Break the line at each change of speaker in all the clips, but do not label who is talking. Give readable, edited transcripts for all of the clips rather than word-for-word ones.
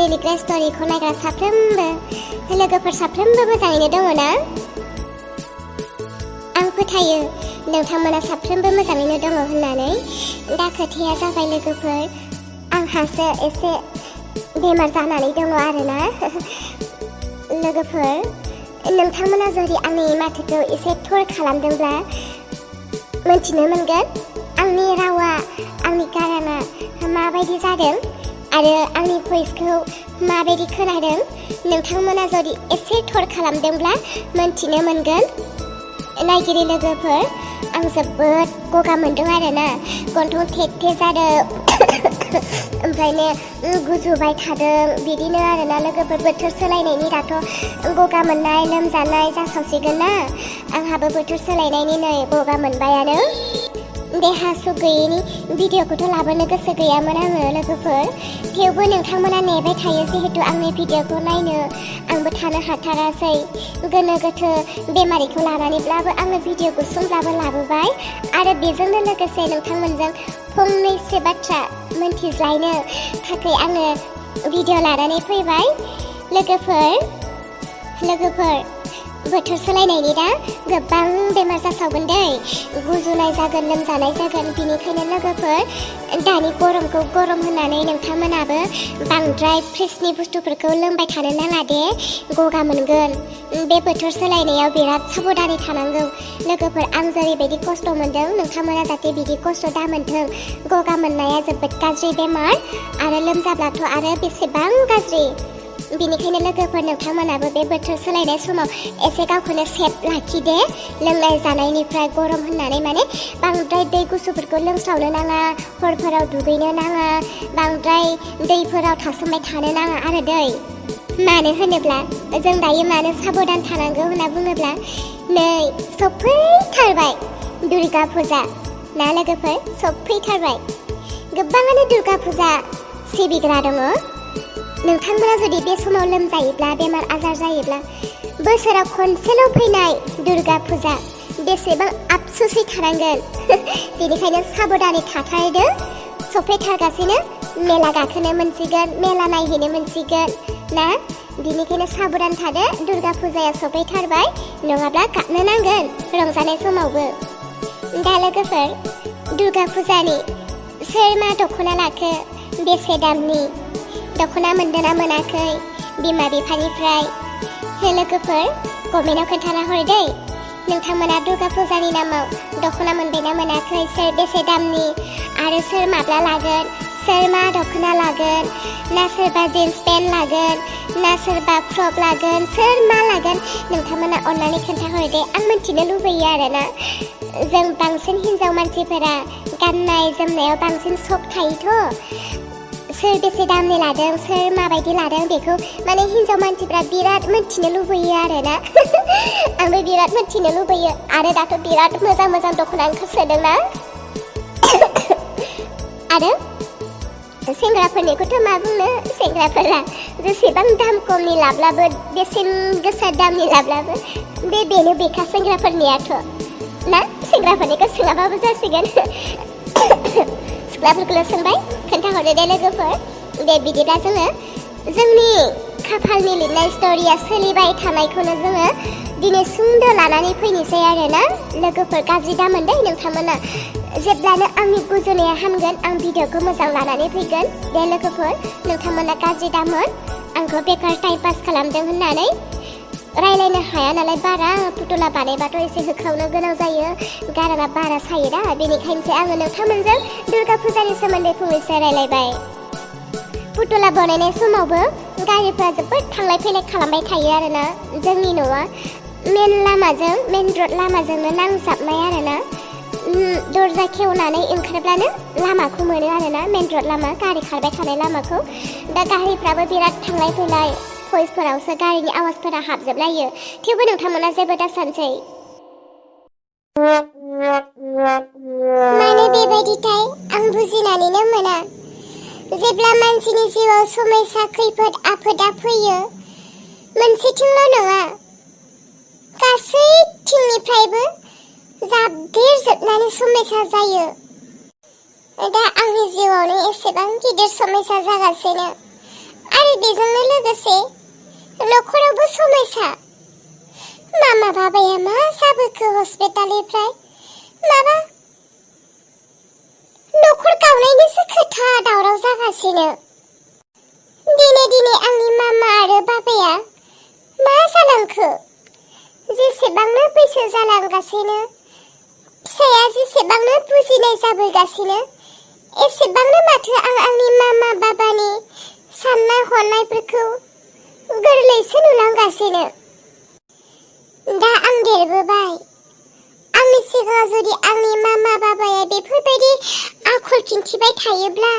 लिरग्रा स्ट'रिखौ नायग्रा साफ्रोमबो लोगोफोर साफ्रोमबो मोजाङैनो दङ ना? आं फोथायो नोंथांमोना साफ्रोमबो मोजाङैनो दङ होननानै। दा खोथाया जाबाय लोगोफोर, आंहासो एसे बेमार जानानै दङ आरोना। लोगोफोर, नोंथांमोना जुदि आंनि माथोखौ एसे थर खालामदोंब्ला मोनथिनो मोनगोन आंनि रावा, आंनि गाराङा माबायदि जादों आरो आंनि भइसखौ माबायदि खोनादों। नोंथांमोना जुदि एसे थर खालामदोंब्ला मोनथिनो मोनगोन। नायगिरि लोगोफोर, आं जोबोद गगा मोनदों आरोना, गन्थं थे थे जादों ओमफ्रायनो गुजुबाय थादों, बिदिनो आरोना लोगोफोर। बोथोर सोलायनायनि दाथ' गगा मोननाय लोमजानाय जासावसिगोन ना। आंहाबो बोथोर सोलायनायनि नै गगा मोनबायानो। देहा सुख गैयैनि भिडिअखौथ' लाबोनो गोसो गैयामोन आङो लोगोफोर, थेवबो नोंथांमोना नेबाय थायो जिहेतु आंनि भिडिअखौ नायनो। आंबो थानो हाथारासै, गोनो गोथो बेमारिखौ लानानैब्लाबो आङो भिडिअ गुसुंब्लाबो लाबोबाय आरो बेजोंनो लोगोसे नोंथांमोनजों फंनैसो बाथ्रा मोनथिज्लायनो थाखाय आङो भिडिअ लानानै फैबाय। लोगोफोर बोथोर सोलायनायनि दा गोबां बेमार जासावगोन दै, गुजुनाय जागोन, लोमजानाय जागोन। बिनिखायनो लोगोफोर, दानि गरमखौ गरम होननानै नोंथांमोनाबो बांद्राय फ्रिजनि बुस्थुफोरखौ लोंबाय थानो नाङा दे, गगा मोनगोन। बे बोथोर सोलायनायाव बिराद साबधानै थानांगौ लोगोफोर। आं जेरैबायदि खस्थ' मोनदों नोंथांमोना जाहाथे बिदि खस्थ' दा मोनथों। गगा मोननाया जोबोद गाज्रि बेमार आरो लोमजाब्लाथ' आरो बेसेबां गाज्रि। बिनिखायनो लोगोफोर, नोंथांमोनाबो बे बोथोर सोलायनाय समाव एसे गावखौनो सेफ लाखिदे, लोंनाय जानायनिफ्राय गरम होननानै माने बांद्राय दै गुसुफोरखौ लोंस्लावनो नाङा, हरफोराव दुगैनो नाङा, बांद्राय दैफोराव थासोमबाय थानो नाङा आरो दै। मानो होनोब्ला जों दायो मानो साबधान थानांगौ होनना बुङोब्ला, नै सफैथारबाय दुर्गा फुजा ना लोगोफोर, सफैथारबाय। गोबाङानो दुर्गा फुजा सिबिग्रा दङ। नोंथांमोना जुदि बे समाव लोमजायोब्ला, बेमार आजार जायोब्ला, बोसोराव खनसेल' फैनाय दुर्गा फुजा, बेसेबां आफसुसै थानांगोन। बेनिखायनो साबधानै थाथारदो, सफैथारगासिनो, मेला गाखोनो मोनसिगोन, मेला नायहैनो मोनसिगोन ना। बिनिखायनो साबधान थादो, दुर्गा फुजाया सफैथारबाय, नङाब्ला गाबनो नांगोन रंजानाय समावबो। दा लोगोफोर, दुर्गा फुजानि सोर मा दख'ना लाखो, बेसे दामनि दख'ना मोनदोंना मोनाखै बिमा बिफानिफ्राय लोगोफोर कमेन्टआव खोन्थाना हर दै। नोंथांमोना दुर्गा फुजानि नामाव दख'ना मोनबायना मोनाखै, सोर बेसे दामनि आरो सोर माब्ला लागोन, सोर मा दख'ना लागोन, ना सोरबा जिन्स पेन्ट लागोन, ना सोरबा फ्रक लागोन, सोर मा लागोन, नोंथांमोना अननानै खोन्थाहर दे। आं मिन्थिनो लुबैयो आरोना। जों बांसिन हिन्जाव मानसिफोरा गाननाय जोमनायाव बांसिन सक थायोथ', सोर बेसे दामनि लादों, सोर माबायदि लादों, बेखौ माने हिन्जाव मानसिफ्रा बिराद मिन्थिनो लुबैयो आरोना। आंबो बिराद मिन्थिनो लुबैयो आरो दाथ' बिराद मोजां मोजां दख'ना ओंखारसोदोंना। आरो सेंग्राफोरनिखौथ' मा बुंनो, सेंग्राफोरा जेसेबां दाम खमनि लाब्लाबो, बेसेन गोसा दामनि लाब्लाबो बेनो बेखा सेंग्राफोरनियाथ' ना। सेंग्राफोरनिखौ सोङाबाबो जासिगोन। सिख्लाफोरखौल' सोंबाय, खोन्थाहरदो दे लोगोफोर। दे बिदिब्ला जोङो जोंनि खाफालनि लिरनाय स्ट'रिया सोलिबाय थानायखौनो जोङो दिनै सुंद' लानानै फैनोसै आरोना लोगोफोर। गाज्रि दामोन दै नोंथांमोना। जेब्लानो आंनि गुजुनाया हामगोन, आं भिडिअखौ मोजां लानानै फैगोन दे लोगोफोर। नोंथांमोना गाज्रि दामोन, आंखौ बेकार टाइम पास खालामदों होननानै। रायलायनो हाया नालाय बारा, पुतला बानायबाथ' एसे होख्रावनो गोनां जायो, गाराङा बारा सायो दा। बेनिखायनोसो आङो नोंथांमोनजों दुर्गा फुजानि सोमोन्दै फंनैसो रायलायबाय। पुतला बानायनाय समावबो गारिफ्रा जोबोद थांलाय फैलाय खालामबाय थायो आरोना। जोंनि न'आ मेन लामाजों, मेन रड लामाजोंनो नांजाबनाय आरोना। दरजा खेवनानै ओंखारब्लानो लामाखौ मोनो आरोना, मेन रड लामा, गारि खारबाय थानाय लामाखौ। दा गारिफ्राबो बिराद थांलाय फैलाय, भइसफोरावसो गारिनि आवाजफोरा हाबजोबलायो। थेवबो नोंथांमोना जेबो दासानसै। मानो बेबायदिथाय आं बुजिनानैनो मोना। जेब्ला मानसिनि जिउआव समस्या, खैफोद आफोदा फैयो, मोनसेथिंल' नङा, गासैथिंनिफ्रायबो जाबदेरजोबनानै समस्या जायो। दा आंनि जिउआवनो एसेबां गिदिर समस्या जागासिनो आरो बेजोंनो लोगोसे न'खरावबो समयसा। मामा बाबाया मा जाबोखो हस्पिटालनिफ्राय? माबा न'खर गावनायनिसो खोथा दावराव जागासिनो। दिने आंनि मामा आरो बाबाया मा जालांखो? जेसेबांनो बैसो जालांगासिनो, फिसाया जेसेबांनो बुजिनाय जाबोगासिनो, एसेबांनो माथो आं आंनि मामा बाबानि साननाय हनायफोरखौ गोरलैसो नुलांगासिनो। दा आं देरबोबाय। आंनि सिगाङाव जुदि आंनि मामा बाबाया बेफोरबायदि आखल खिन्थिबाय थायोब्ला,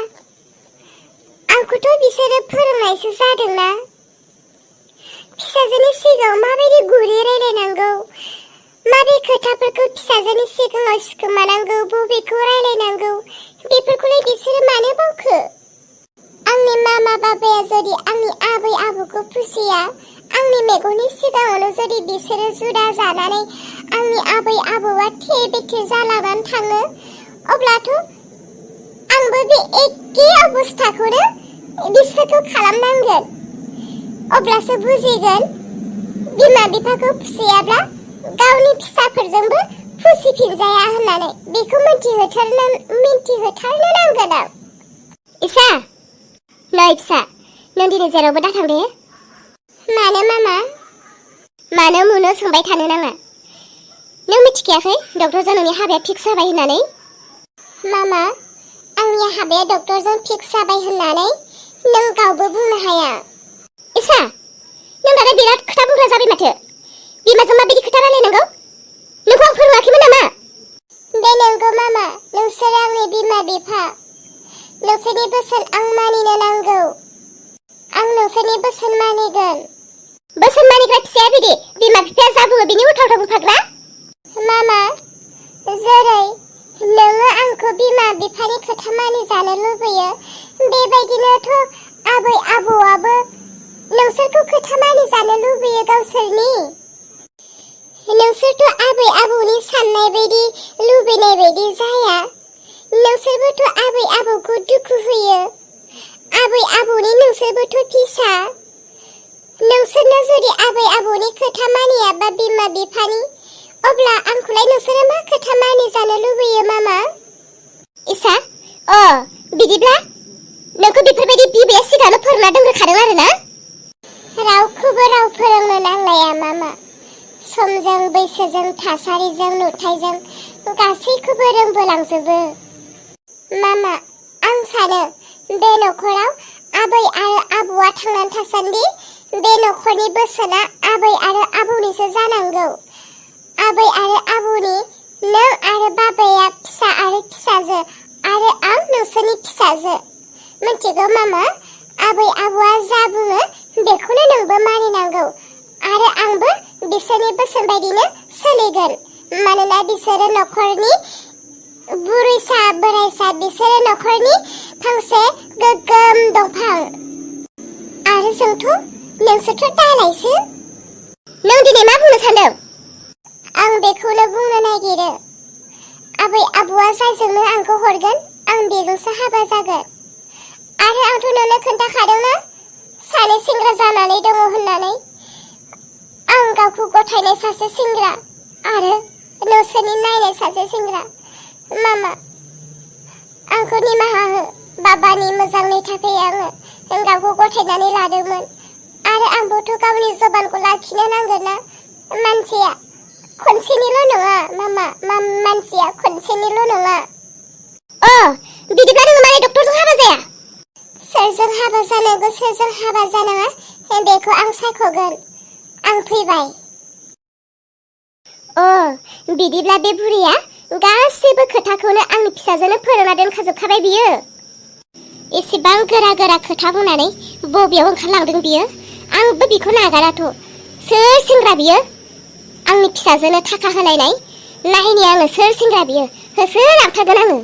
आंखौथ' बिसोरो फोरोंनायसो जादोंना। फिसाजोनि सिगाङाव माबायदि गुरै रायलायनांगौ, माबे खोथाफोरखौ फिसाजोनि सिगाङाव सिखोमानांगौ, बबेखौ रायलायनांगौ, बेफोरखौलाय बिसोरो मानो बावखो? आंनि मामा बाबाया जुदि आंनि आबै आबौखौ फुजिया, आंनि मेगननि सिगाङावनो जुदि बिसोरो जुदा जानानै आंनि आबै आबौआ थे-बेथे जालांनानै थाङो, अब्लाथ' आंबो बे एखे अबस्थाखौनो बिसोरखौ खालामनांगोन। अब्लासो बुजिगोन बिमा बिफाखौ फुजियाब्ला गावनि फिसाफोरजोंबो फुजिफिनजाया होननानै। बेखौ मिन्थिहोथारनो नांगोन आं। इसा, नै फिसा, नों दिनै जेरावबो दाथां दे। मानो मामा? मानो मुनो सोंबाय थानो नाङा। नों मिथिखायाखै डक्टरजों नोंनि हाबाया फिक्स जाबाय होननानै? मामा, आंनि हाबाया डक्टरजों फिक्स जाबाय होननानै नों गावबो बुंनो हाया। इसा, नों दाना बिराद खोथा बुंग्रा जाबाय माथो। बिमाजों माबायदि खोथा रायलायनांगौ नोंखौ आं फोरोङाखैमोन नामा? बे नंगौ मामा, नोंसोर आंनि बिमा बिफा। नोंसोरनि बोसोन आं मानिनो नांगौ। आं नोंसोरनि बोसोन मानिगोन। बोसोन मानिग्रा फिसाया बिदि बिमा बिफाया जा बुङो बिनि उल्था बुंफाग्रा? मामा, जेरै नोङो आंखौ बिमा बिफानि खोथा मानिजानो लुबैयो, बेबायदिनोथ' आबै आबौआबो नोंसोरखौ खोथा मानिजानो लुबैयो गावसोरनि। नोंसोरथ' आबै आबौनि साननाय बायदि लुबैनाय बायदि जाया। नोंसोरबोथ' आबै आबौखौ दुखु होयो। आबै आबौनि नोंसोरबोथ' फिसा। नोंसोरनो जुदि आबै आबौनि खोथा मानियाबा बिमा बिफानि, अब्ला आंखौलाय नोंसोरो मा खोथा मानिजानो लुबैयो मामा? इसा, बिदिब्ला नोंखौ बेफोरबायदि बिमाया सिगाङावनो फोरोंना दोनग्रोखादों आरो ना? रावखौबो राव फोरोंनो नांलाया मामा। समजों, बैसोजों, थासारिजों, नुथायजों गासैखौबो रोंबोलांजोबो। मामा, आं सानो बे न'खराव आबै आरो आबौआ थांनानै थासान्दि बे न'खरनि बोसोना आबै आरो आबौनिसो जानांगौ। आबै आरो आबौनि नों आरो बाबाया फिसा आरो फिसाजो, आरो आं नोंसोरनि फिसाजो। मिथिगौ मामा, आबै आबौआ जा बुङो बेखौनो नोंबो मानिनांगौ, आरो आंबो बिसोरनि बोसोन बायदिनो सोलिगोन। मानोना बिसोरो न'खरनि बुरैसा बोरायसा, बिसोरो न'खरनि फांसे गोग्गोम दंफां। आरो नोंसोरथ' दालायसो। नों दिनै मा बुंनो सानदों? आं बेखौनो बुंनो नागिरो। आबै आबौआ जायजोंनो आंखौ हरगोन, आं बेजोंसो हाबा जागोन। आरो आंथ' नोंनो खोन्थाखादोंना सानै सेंग्रा जानानै दङ होननानै। आं गावखौ गथायनाय सासे सेंग्रा आरो नोंसोरनि नायनाय सासे सेंग्रा। मामा, आंखौ निमाहा हो। बाबानि मोजांनि थाखाय आङो गावखौ गथायनानै लादोंमोन, आरो आंबोथ' गावनि जबानखौ लाखिनो नांगोन ना। मानसिया खनसेनिल' नङा मामा, मानसिया खनसेनिल' नङा। बिदिब्ला नोङो माने डक्टरजों हाबा जाया? सोरजों हाबा जानांगौ सोरजों हाबा जानाङा बेखौ आं सायख'गोन। आं फैबाय। बिदिब्ला बे बुरिया गासैबो खोथाखौनो आंनि फिसाजोनो फोरोंना दोनखाजोबखाबाय बियो। एसेबां गोरा गोरा खोथा बुंनानै बबेयाव ओंखारलांदों बियो? आंबो बिखौ नागाराथ'। सोर सेंग्रा बियो? आंनि फिसाजोनो थाखा होलायनाय? नायनि आङो सोर सेंग्रा बियो, होसो लांखागोन आङो।